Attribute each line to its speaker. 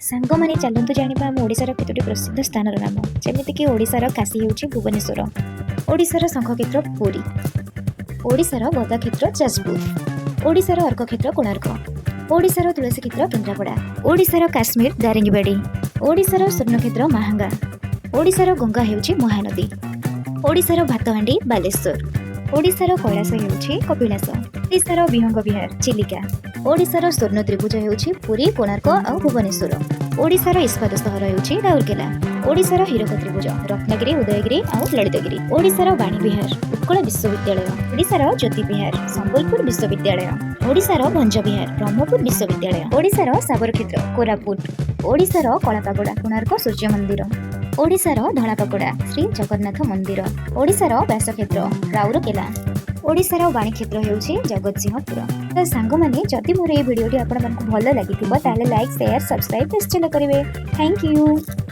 Speaker 1: ସାଙ୍ଗମାନେ, ଚାଲନ୍ତୁ ଜାଣିବା ଆମ ଓଡ଼ିଶାର କେତୋଟି ପ୍ରସିଦ୍ଧ ସ୍ଥାନର ନାମ। ଯେମିତିକି ଓଡ଼ିଶାର କାଶୀ ହେଉଛି ଭୁବନେଶ୍ୱର, ଓଡ଼ିଶାର ଶଙ୍ଖକ୍ଷେତ୍ର ପୁରୀ, ଓଡ଼ିଶାର ଗଦାକ୍ଷେତ୍ର ଯାଜପୁର, ଓଡ଼ିଶାର ଅର୍କକ୍ଷେତ୍ର କୋଣାର୍କ, ଓଡ଼ିଶାର ତୁଳସୀ କ୍ଷେତ୍ର କେନ୍ଦ୍ରାପଡ଼ା, ଓଡ଼ିଶାର କାଶ୍ମୀର ଦାରିଙ୍ଗବାଡ଼ି, ଓଡ଼ିଶାର ସ୍ୱର୍ଣ୍ଣକ୍ଷେତ୍ର ମାହାଙ୍ଗା, ଓଡ଼ିଶାର ଗଙ୍ଗା ହେଉଛି ମହାନଦୀ, ଓଡ଼ିଶାର ଭାତହାଣ୍ଡି ବାଲେଶ୍ୱର, ଓଡ଼ିଶାର କୈଳାସ ହେଉଛି କପିଳାସ, ଓଡ଼ିଶାର ବିହଙ୍ଗ ବିହାର ଚିଲିକା, ଓଡ଼ିଶାର ସ୍ୱର୍ଣ୍ଣ ତ୍ରିଭୁଜ ହେଉଛି ପୁରୀ, କୋଣାର୍କ ଆଉ ଭୁବନେଶ୍ୱର, ଓଡ଼ିଶାର ଇସ୍ପାତ ସହର ହେଉଛି ରାଉରକେଲା, ଓଡ଼ିଶାର ହୀରକ ତ୍ରିଭୁଜ ରତ୍ନଗିରି, ଉଦୟଗିରି ଆଉ ଲଳିତଗିରି, ଓଡ଼ିଶାର ବାଣୀବିହାର ଉତ୍କଳ ବିଶ୍ୱବିଦ୍ୟାଳୟ, ଓଡ଼ିଶାର ଜ୍ୟୋତିବିହାର ସମ୍ବଲପୁର ବିଶ୍ୱବିଦ୍ୟାଳୟ, ଓଡ଼ିଶାର ଭଞ୍ଜବିହାର ବ୍ରହ୍ମପୁର ବିଶ୍ୱବିଦ୍ୟାଳୟ, ଓଡ଼ିଶାର ଶାବରକ୍ଷେତ୍ର କୋରାପୁଟ, ଓଡ଼ିଶାର କଳାପାଗୋଡ଼ା କୋଣାର୍କ ସୂର୍ଯ୍ୟ ମନ୍ଦିର, ଓଡ଼ିଶାର ଧଳାପାଗୋଡ଼ା ଶ୍ରୀ ଜଗନ୍ନାଥ ମନ୍ଦିର, ଓଡ଼ିଶାର ବ୍ୟାସକ୍ଷେତ୍ର ରାଉରକେଲା, ଓଡ଼ିଶାର ବାଣୀକ୍ଷେତ୍ର ହେଉଛି ଜଗତସିଂହପୁର। ତ ସାଙ୍ଗମାନେ, ଯଦି ମୋର ଏଇ ଭିଡ଼ିଓଟି ଆପଣମାନଙ୍କୁ ଭଲ ଲାଗିଥିବ, ତାହେଲେ ଲାଇକ୍, ସେୟାର, ସବସ୍କ୍ରାଇବ୍ ନିଶ୍ଚିତ କରିବେ। Thank you.